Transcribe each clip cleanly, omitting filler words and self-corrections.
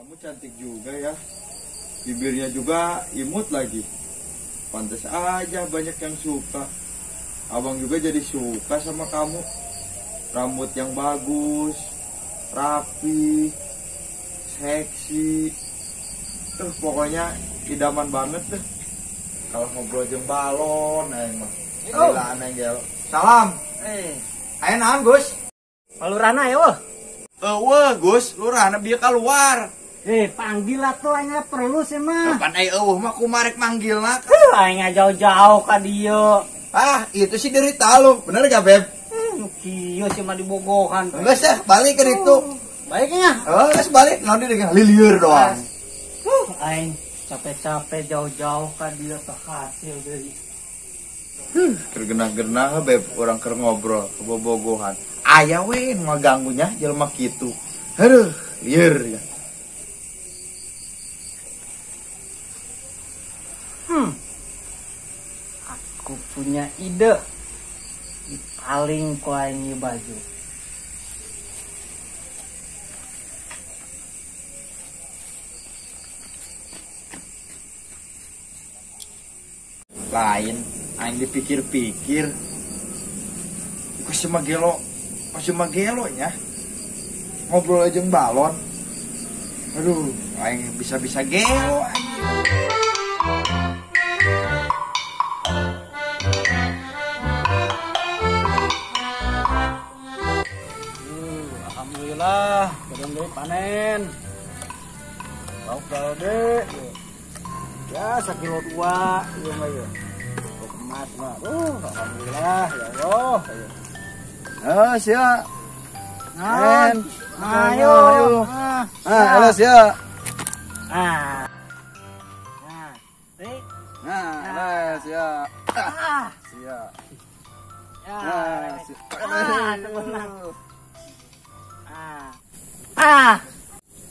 Kamu cantik juga ya. Bibirnya juga imut lagi. Pantes aja banyak yang suka. Abang juga jadi suka sama kamu. Rambut yang bagus, rapi, seksi. Tuh pokoknya idaman banget deh. Kalau ngobrol jeung balon aing mah. Gila aneh gel. Salam. Aya naon, Gus? Palurana ya, weh. Eueuh, Gus, lurahna bieu keluar. Panggil atuh aing perlu sih mah. Kapan ai eueuh mah kumaha rek manggilna? Aing jauh-jauh ka dieu. Ah, itu sih derita lu. Bener gak, Beb? Nu kieu sih mah dibogohan. Geus ya, balik ke ditu. Baiknya. Oh, geus balik. Naon di dengan lilieur doang. Aing capek-capek jauh-jauh ka dieu teh hasil deui. Keur genah-genah Beb, urang keur ngobrol kebobogohan. Aya we nu ngaganggunya jelema kitu. Aduh, lieur ya. Aku punya ide. Paling ku aing ieu baju. Lain, aing dipikir-pikir. Ku si Magelo, ku si Magelo nya. Ngobrol aja jeung balon. Aduh, aing bisa-bisa gelo aing. Alhamdulillah, kadang deui panen. Lauk balde. Ya, sakilo 2 ieu mah ieu. Emas mah. Alhamdulillah ya Allah. Ah, sia. Panen. Ayo. Ah, alas ya. Ah. Nah, rik. Nah, alas ya. Ah, sia. Ya. Nah, sia. Ah, ah.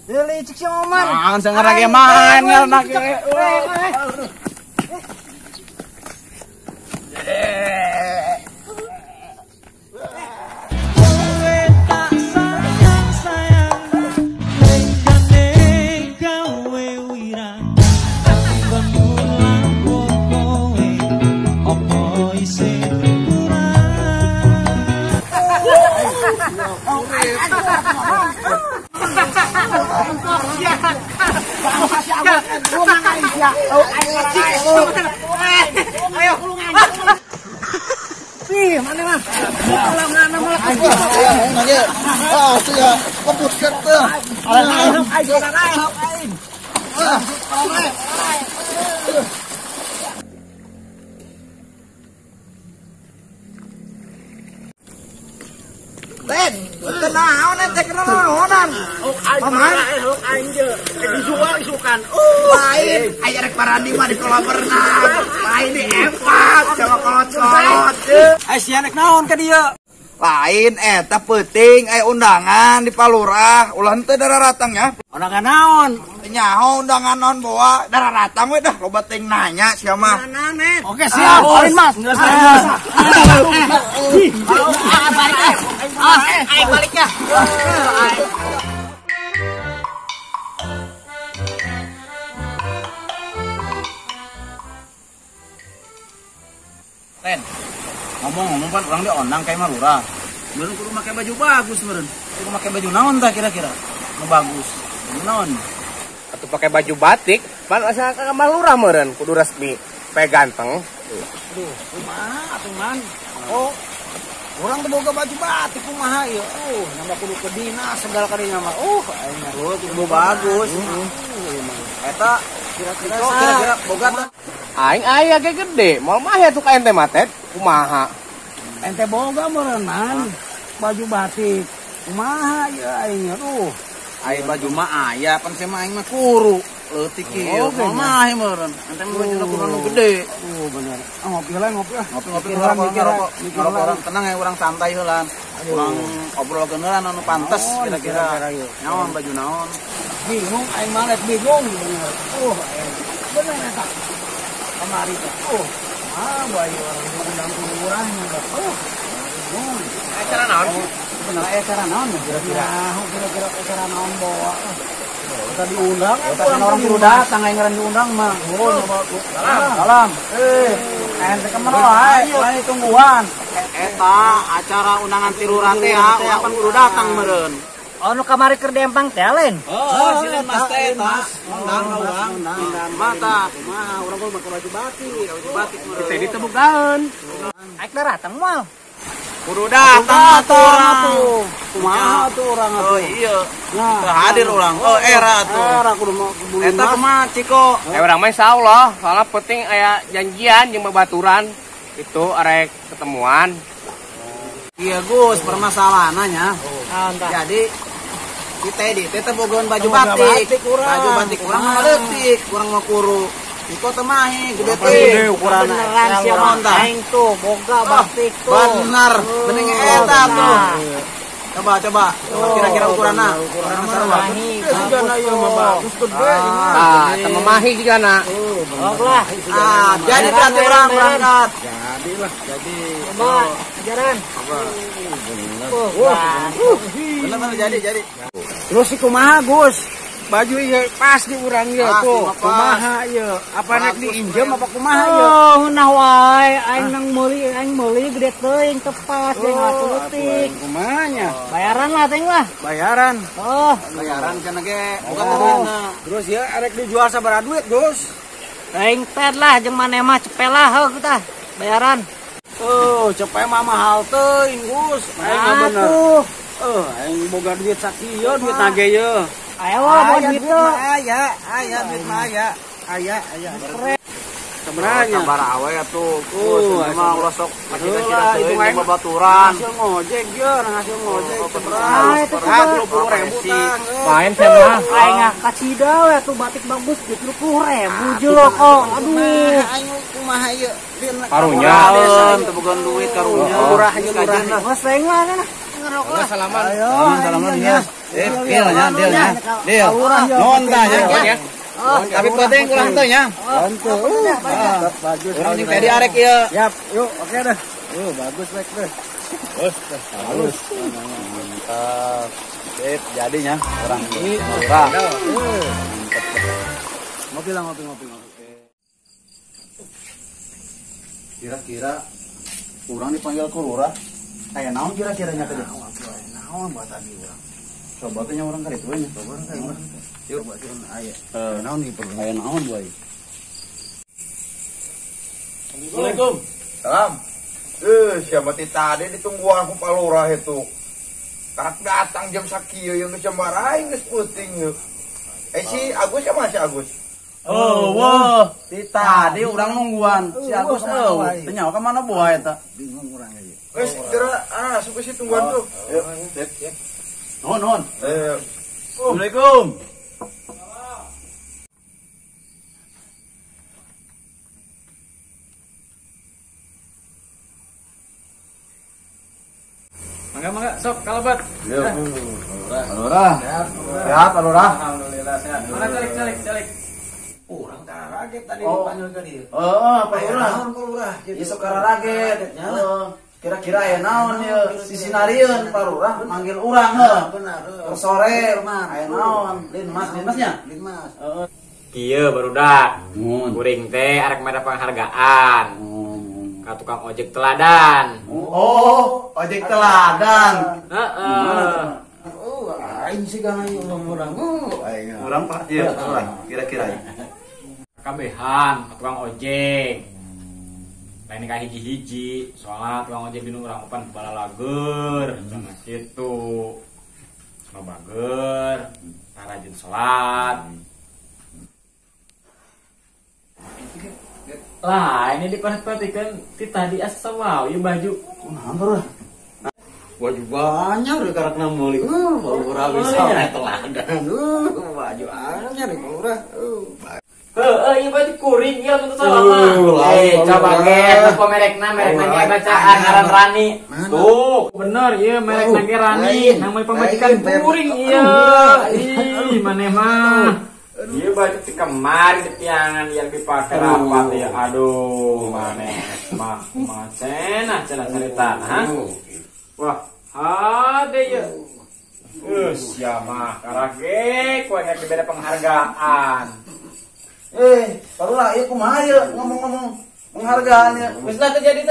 Deuli cik si Oman. Naon sangar ge main ngalna ge. Ih, mana mah? Kalau mana malah Ah, sia, kebusket teh. Ben, naon teh naonan? Paman, aing je dijual isukan. Lain, aya rek parandi mah di kolam renang. Lain di empat sama kolot-kolot. Ai sia rek naon ka dieu? Lain eta peuting aya undangan di Palurah, ulah henteu dararatang ya. Undangan naon? Nyaho undangan naon bawa dararatang we dah loba teuing nanya sia mah. Oke, siap. Lain Mas. Aing balik ya. Ren, ngomong-ngomong pan orang dia ondang kayak Lurah. Meureun kudu make baju bagus meureun. Kudu make baju naon tah kira-kira? Nu bagus. Baju naon? Atuh pakai baju batik, pan asa ka Lurah meureun kudu resmi. Pe ganteng. Aduh, kumaha atuh man? Oh, orang teu boga baju batik kumaha ieu? Nambah kudu ke dinas segala kadinya mah. Aing mah. Kudu bagus. Eta kira-kira boga tah. Aing aya ge gede, moal mah ya tuh ka ente mah teh kumaha? Ente boga meureun baju batik. Kumaha ieu aing aduh. Ai baju mah aya pan sia mah aing mah kuru. Leutik ieu moal mah meureun. Ente mah baju kudu nu gede. Bener. Ah, ngopi lah, ngopi ah. Ngopi ngerokok, ngerokok orang tenang ya, orang santai heula. Urang obrolkeun heula anu pantes kira-kira. Naon baju naon? Bingung aing mah rek bingung bener. Aing bener eta. Kamari teh. Bayu orang diundang ku lurahnya. Bingung. Acara naon sih? Bener acara naon kira-kira? Kira-kira acara naon bawa. Kita diundang, orang kudu datang aing ngaran diundang mah. Salam. Ente kemana wae? Lain tungguan. Eta acara undangan ti lurah teh ya, urang pan kudu datang meureun. Oh, nu kamari keur dempang teh lain. Heeh, si Mas teh eta. Undang ka urang. Mata, kumaha urang kudu make baju batik, baju batik meureun. Kita ditebogaan. Aik datang moal. Kudu datang atuh. Kumaha atuh urang atuh. Oh iya. Nah, hadir urang. Oh era atuh. Era kudu mau eta kumaha Ciko? Urang mah insyaallah, soalna penting aya janjian jeung babaturan. Itu arek ketemuan. Iya Gus, permasalahannya nya. Jadi si Teddy teh bogoan baju batik. Baju batik urang mah leutik, urang mah kuru. Iko temahi gede teh ukuran beneran siapa aing tuh boga batik tuh. Bener, bening eta tuh. Coba coba kira-kira ukuranna. Ukuran sarua. Sigana ieu mah bagus gede. Ah, teu mamahi sigana. Oh lah. Ah, jadi berarti urang berangkat. Jadilah, jadi. Coba ajaran. Wah, bener-bener jadi. Terus si kumaha Gus? Baju ieu pas di urang ieu tuh. Kumaha ieu? Apa nek diinjem apa kumaha ieu? Oh, nah wae aing nang meuli, aing meuli gede teuing teu pas jeung leutik. Kumahanya? Bayaran lah teuing lah. Bayaran. Oh, bayaran cenah ge boga duitna. Terus ieu arek dijual sabaraha duit, Gus? Aing pet lah jeung maneh mah cepet lah heuh tah. Bayaran. Oh, cepet mah mahal teuing, Gus. Aing bener. Aing boga duit sakieu, duit nage ieu. Ayo lah, duit mah aya, aya duit mah aya, aya, aya. Sebenarnya sabar awe atuh, Gus, mah ulah sok cita-cita teuing babaturan. Hasil ngojek ye, hasil ngojek sabaraha? 20.000 tang. Main sia mah. Aing kacida we atuh batik bagus 30.000 je lo kok. Aduh, aing kumaha ieu? Karunya teu boga duit karunya. Murah ieu murah. Geus aing mah nah. Ngerokok. Salaman. Salaman ya. Deal nya, deal nya. Deal. Nuhun tah nya. Tapi penting ulah teu nya. Henteu. Bagus. Urang jeung Teddy arek ieu. Siap, yuk oke dah. Bagus baik deh. Terus halus. Mantap. Sip, jadinya urang ini murah. Ngopi lah, ngopi. Kira-kira urang dipanggil ku lurah. Aya naon kira-kiranya teh? Naon buat tadi urang. Coba teh nya urang ka ditu nya. Coba urang ka urang. Yuk, coba turun aya. Naon ieu perlu? Aya naon bae. Assalamualaikum. Salam. Siapa tadi ditungguan ku Pak Lurah itu. Karak datang jam sakieu yang geus marahin geus peuting yeuh. Si Agus siapa si Agus? Oh, wah, ti tadi urang nungguan. Si Agus eueuh, teu nyaho ka mana buah eta. Bingung urang ieu. Geus geura asup sih tungguan tuh. Yuk, sip. Nuhun, nuhun. Assalamualaikum. Mangga, mangga, sok kalebat. Yuk. Lurah. Sehat, Pak Lurah. Alhamdulillah sehat. Mana calik, calik. Urang karaget tadi dipanggil ka dieu. Heeh, Pak Lurah. Naon Pak Lurah gitu. Ieu sok karaget. Kira-kira aya naon ieu? Sisinarieun Pak Lurah manggil urang heuh. Benar. Sore aya naon? Linmas, linmasnya? Linmas. Heeh. Kieu barudak. Kuring teh arek mere penghargaan. Ka tukang ojek teladan. Oh, ojek teladan. Heeh. Oh, aing sih kana ieu urang. Aing. Urang Pak, ieu urang kira-kira. Kabehan tukang ojek. Lain ka hiji-hiji, soalna tukang ojek dinu urang opan balalager, cenah kitu. Sama bager, tarajin salat. Lah, ini diperhatikan ti tadi asa wow, ieu baju. Kunaon Lurah? Baju banyak deh karakna meuli. Lurah bisa teladan. Baju anyar Pak Lurah. Heeh, ieu baju kuring ieu lamun teu salah mah. Coba ge apa merekna, merekna ge bacaan ngaran Rani. Tuh, bener ieu merekna ge Rani, nang meuli pamajikan kuring ieu. Ih, maneh mah. Ieu baju ti kemari di tiangan yang dipakai rapat ya. Aduh, maneh mah kumaha cenah cenah carita, ha? Wah, hade ieu. Sia mah karage ku nya beda penghargaan. Barulah ieu kumaha ieu ngomong-ngomong penghargaan ya. Geus lah terjadi.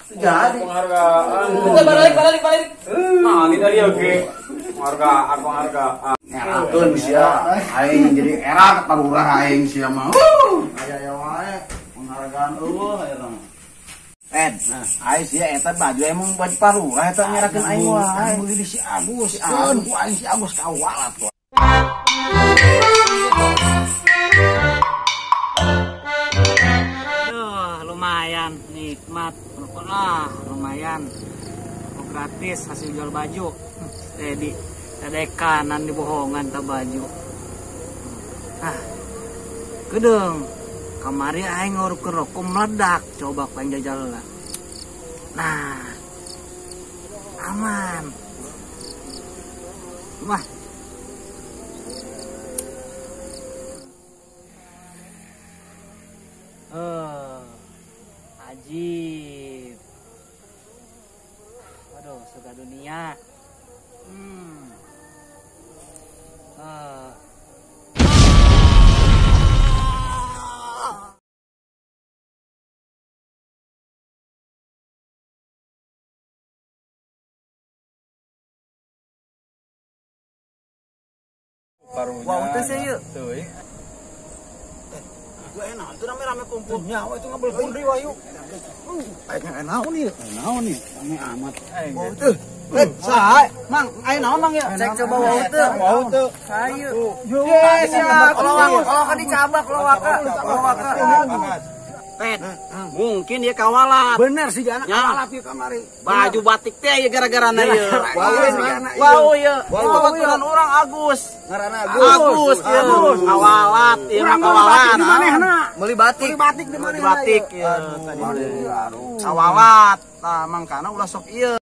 Terjadi penghargaan. Udah balik. Nah, ini tadi oke. Penghargaan. Ngerakeun sia. Aing jadi era parurah aing sia mah. Aya wae penghargaan eueuh aya mah. Nah, aing sia eta baju emang baju parurah eta ngerakeun aing wae. Meuli di si Agus. Keun ku aing si Agus kawalat kok. Lumayan nikmat lah, lumayan gratis hasil jual baju. Jadi ada kanan dibohongan ta baju. Ah, gedeng kamari aing ngorupkeun rokok meledak, coba ku aing jajal lah. Nah, aman. Wah. Ajib. Waduh, surga dunia. Barunya. Wah, teh sih yeuh. Teuing. Gue enak, itu rame-rame kumpul. Nyawa itu ngabel pundri wayu. Aing naon ieu? Naon ieu? Rame amat. Wah teu. Saha? Mang, aing naon mang ya? Cek coba wau teu. Wau teu. Sayu. Ye, siap. Kalau dicabak lowaka. Lowaka. Pet, mungkin dia kawalat. Bener sih anak kawalat ieu kamari. Baju batik teh ieu gara-garana ieu. Wau ieu. Itu baturan urang Agus. Ngaranna Agus. Agus ieu. Kawalat ieu mah kawalat. Di manehna? Meuli batik. Meuli batik di manehna. Batik ieu. Kawalat. Tah mangkana ulah sok ieu.